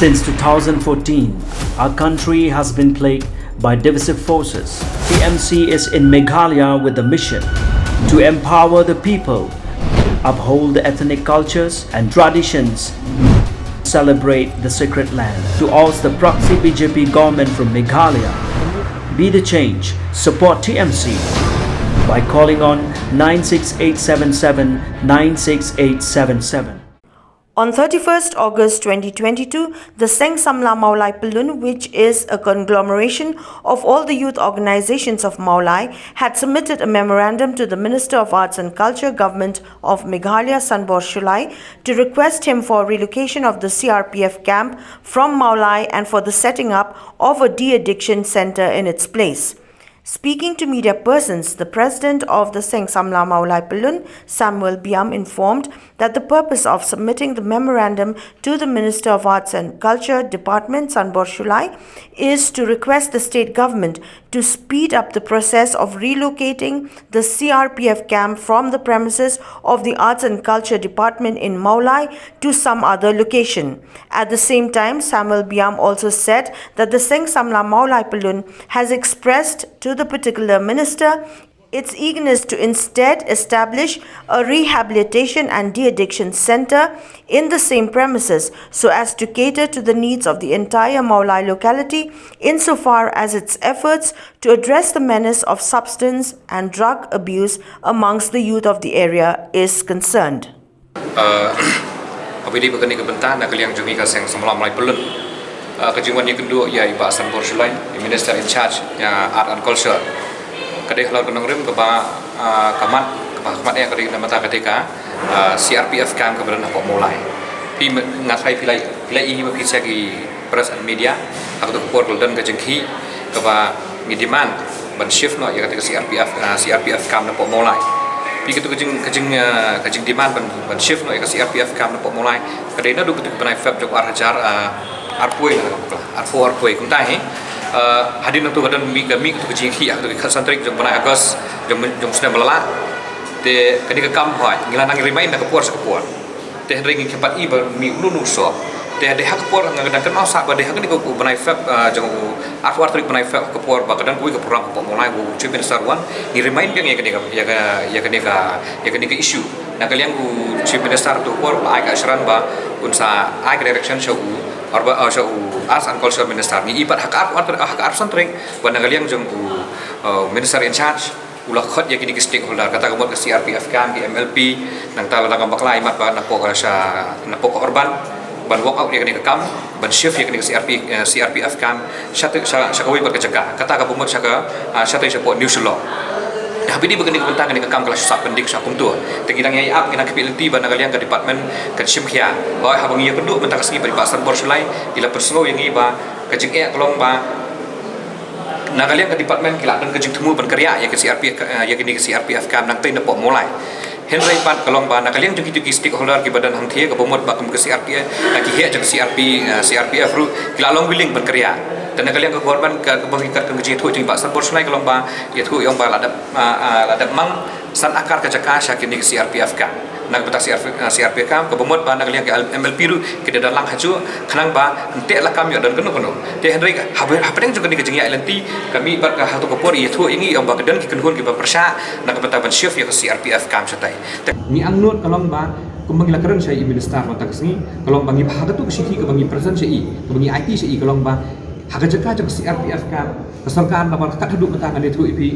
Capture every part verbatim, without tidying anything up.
Since two thousand fourteen, our country has been plagued by divisive forces. T M C is in Meghalaya with the mission to empower the people, uphold the ethnic cultures and traditions, celebrate the sacred land. To oust the proxy B J P government from Meghalaya, be the change, support T M C by calling on nine six eight seven seven nine six eight seven seven. On thirty-first August twenty twenty-two, the Seng Samla Mawlai Pyllun, which is a conglomeration of all the youth organizations of Mawlai, had submitted a memorandum to the Minister of Arts and Culture, Government of Meghalaya, Sanbor Shullai, to request him for relocation of the C R P F camp from Mawlai and for the setting up of a de-addiction center in its place. Speaking to media persons, the president of the Seng Samla Mawlai Pyllun, Samuel Biam, informed that the purpose of submitting the memorandum to the Minister of Arts and Culture Department, Sanbor Shullai, is to request the state government to speed up the process of relocating the C R P F camp from the premises of the Arts and Culture Department in Mawlai to some other location. At the same time, Samuel Biam also said that the Seng Samla Mawlai Pyllun has expressed to the particular minister its eagerness to instead establish a rehabilitation and de-addiction center in the same premises so as to cater to the needs of the entire Mawlai locality insofar as its efforts to address the menace of substance and drug abuse amongst the youth of the area is concerned. Uh, Haba ïadei bad kane ka bynta na ka liang jong ngi ka Seng Samla Mawlai Pyllun, uh, ka jingwan ïakynduh ïa i Bah Sanbor Shullai, i Minister in charge ïa Art and Culture, ka dei halor ka nongrim kaba, uh, ka mat, kaba ha khmat ïa ka dei na ka bynta kata ka, uh, C R P F camp kaba don hapoh Mawlai. Phi, nga tharai phi la, phi la i ba phi sha ki press and media ha kato ka por ka la don ka jingkhih kaba ngi demand ban shift noh ïa kata ka C R P F, ah, C R P F camp napoh Mawlai. Phi, kato ka jing, ka jing, ah, ka jingdemand ban, ban shift noh ïa ka C R P F camp napoh Mawlai ka dei naduh kato ka bnai Feb jong u ar hajar, ah, arphew, arphew, arphew. Kumta hi, ah, hadien nangto ka don mih, ka mih kato ka jingkhih ha kato ka khatsan tarik jong u bnai August jong, jong u snem ba la leit. Te kane ka kam, hooid, ngi la nang remind na ka por sha ka por. Te hynrei ngim pat i ba mih uno uno u soh. Te hadien ha ka por nga dang kynmaw sah ba hadien ha kane ka bnai Feb, ah, jong u arphew ar tarik bnai Feb, ka por ba ka don kawei ka program hapoh Mawlai u Chief Minister wan, ngi remind biang ïa kane ka, ïa ka, ïa kane ka, ïa kane ka issue. Na ka liang u Chief Minister kato ka por u la ai ka assurance ba un sa ai ka direction sha u, ar ba, ah, sha u Arts and Culture Minister. Ngi i pat ha ka arphew ar tarik, ha ka arphew san tarik ba na ka liang jong u, ah, Minister in charge u la khot ïa kine ki stakeholder, kata ka mut ka C R P F camp, ki M L P, nangta la dang bakla imat ba napoh ka sha, napoh ka urban, ban work out ïa kane ka kam, ban shift ïa kane ka C R P, eh, C R P F camp shatei, sha, sha kawei pat ka jaka, kata kaba mut sha ka, ah, shatei shapoh New Shillong. Haba ïadei bad kane ka bynta, kane ka kam ka la shu sah pyndep sha kumto. Te ngi dang ïai ap, ngi dang khmih lynti ba na ka liang ka department kan shim khia. Hooid, haba ngi ïakynduh mynta ka sngi bad i Bah Sanbor Shullai, i la pynsngew ïa ngi ba ka jingeh ka long ba na ka liang ka department ki la don ka jingthmu ban kyrïah ïa ka C R P, eh, ïa kane ka C R P F camp nangtei napoh Mawlai. Hynrei pat ka long ba na ka liang jong kito ki stakeholder kiba don hangthie, kaba mut ba kum ka C R P, eh, ki heh jong ka C R P, eh, C R P F ruh ki la long willing ban kyrïah. Te na ka liang ka government, ka, kaba ngi kat ka jingïathuh jong i Bah Sanbor Shullai ka long ba ïathuh ïa ong ba la dep, ah, ah, la dep mang san akar ka jaka sha kine ki C R P F camp. Na ka bynta C R P, ah, C R P F camp, kaba mut ba na ka liang ka M L P ruh ki dei ban lang hajuh, khnang ba ym teh lakam ïoh don kano kano. Te hynrei haba, hapdeng jong kane ka jingïaid lynti, ka mih bad ka ha kato ka por i ïathuh ïa ngi ong ba ka don ki kynhun kiba pyrshah na ka bynta ban shift ïa ka C R P F camp shatei. Te ngi angnud ka long ba kumba ngi la kren sha i Minister mynta ka sngi, ka long ba ngi ba ha kato ka shithi kaba ngi present sha i, kaba ngi aiti sha i, ka long ba ha ka jaka jong ka C R P F camp, ka sorkar namar kat haduh mynta ngan ïathuh ïa phi,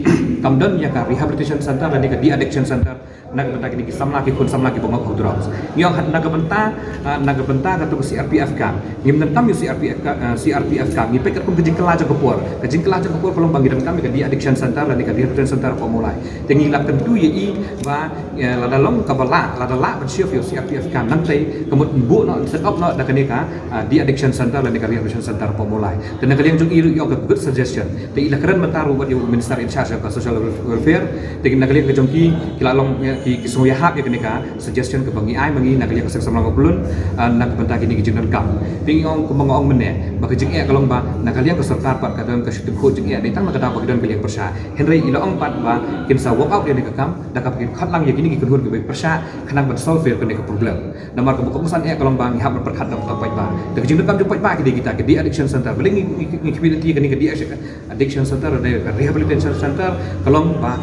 kam don ïa ka rehabilitation center lane ka de-addiction center na ka bynta kine ki samla, ki khun samla kiba ngop ha u drugs. Ngi ong ha, na ka bynta, ah, na ka bynta kato ka C R P F camp, ngim donkam ïa u C R P F ca-, ah, C R P F camp. Ngi peit katkum ka jingkylla jong ka por. Ka jingkylla jong ka por ka long ba ngi donkam ïa ka de-addiction center lane ka rehabilitation center hapoh Mawlai. Te ngi la kyntu ïa i ba, eh, lada long kaba lah, lada lah ban shift ïa u C R P F camp nangtei, ka mut buh noh, set up noh da kane ka, ah, de-addiction center lane ka rehabilitation center hapoh Mawlai. Te na ka liang jong i ruh i ong ka good suggestion. Te i la kren mynta ruh bad ïa u Minister in charge ka social welfare. Te na ka liang ka jong ki, ki la long, Ki ki sngewhap ïa kane ka suggestion kaba ngi ai ma ngi na ka liang ka Seng Samla Mawphlun, ah, na ka bynta kine ki jingdonkam. Phi ngi ong kumba nga ong mynne ba ka jingeh ka long ba na ka liang ka sorkar pat ka don ka shu tyngkhuh jingeh dei tang na ka daw ba ki don ka liang pyrshah. Hynrei i la ong pat ba kin sa work out ïa kane ka kam da kaba kin khot lang ïa kine ki kynhun kiba pyrshah khnang ban solve ïa kane ka problem. Namar kaba kongsan eh ka long ba ngi hap ban pyrkhat da ka paidbah. Da ka jingdonkam jong paidbah ki dei kita ka de-addiction center. Balei ngi ngi ngi khmih lynti kane ka de-addiction addiction center ne ka rehabilitation center ka long ba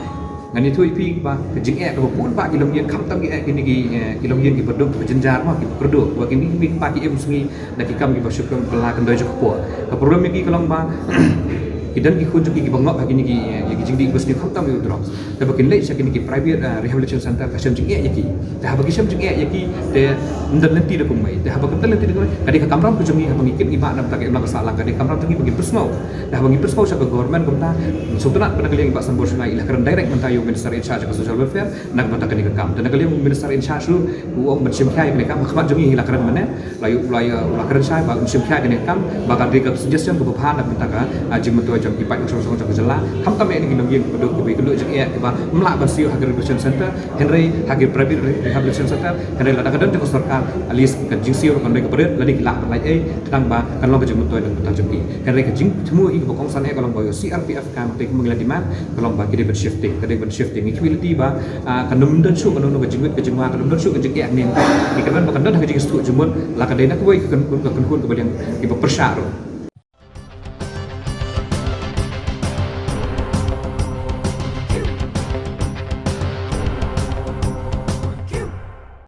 ngan ïathuh ïa phi ba ka jingeh kaba bun ba ki longïing khamtam ki eh kine ki, eh, ki longïing kiba duk kiba jynjar ma kiba kyrduh ba kine ki pa ki im sngi da ki kam kiba shu khlem kylla kyndoi jong ka por. Ka problem ïa ki ka long ba ki don ki khun jong ki kiba ngop ha kine ki, eh, ïa ki jingdih kiba sniew khamtam ïa u drugs. Te ba kin leit sha kine ki private, eh, rehabilitation center ka shem jingeh ïa ki. Te haba ki shem jingeh ïa ki te ym don lynti da kumwei. Te haba kam don lynti da kumwei ka dei ka kamram ka jong ngi haba ngi kit ngi bah na bynta ka imlang ka sahlang ka dei ka kamram jong ngi ba ngi pynsngew. Te haba ngi pynsngew sha ka government kumta, sngewtynnat ba na ka liang i Bah Sanbor Shangai i la kren direct mynta ïa u Minister in charge ka social welfare na ka bynta kane ka kam. Te na ka liang u Minister in charge ruh u ong ban shim khia ïa kane ka kam ha khmat jong ngi hi la kren mynne. La ïoh la ïoh la kren shai ba un shim khia kane ka kam ba ka dei ka suggestion kaba bha na ka bynta ka, ah, jingmyntoi jong ki paid nongshong shnong jong ka jylla. Khamtam eh na ki nongïing kiba duk kiba ïakynduh jingeh kiba ym lah ban siew ha ka rehabilitation center. Hynrei ha ki private re-, rehabilitation center hynrei lada ka don jong ka sorkar at least ka jingsiew ruh kan dei kaba rit lane ki lah ban lait ei tang ba kan long ka jingmyntoi na ka bynta jong ki. Hynrei ka jingthmu ïa kaba kongsan eh ka long ba ïoh C R P F ka te kumba ngi la demand ka long ba ki dei ban shifting, ka dei ban shifting. Ngi khmih lynti ba, ah, kan ym don shuh kano kano ka jingwit ka jingwa, kan ym don shuh ka jingeh ne. Ngi kyrmen ba kan don ha ka jingsngewthuh jingmut la ka dei na kawei ka kynhun, ka kynhun kaba liang kiba pyrshah ruh.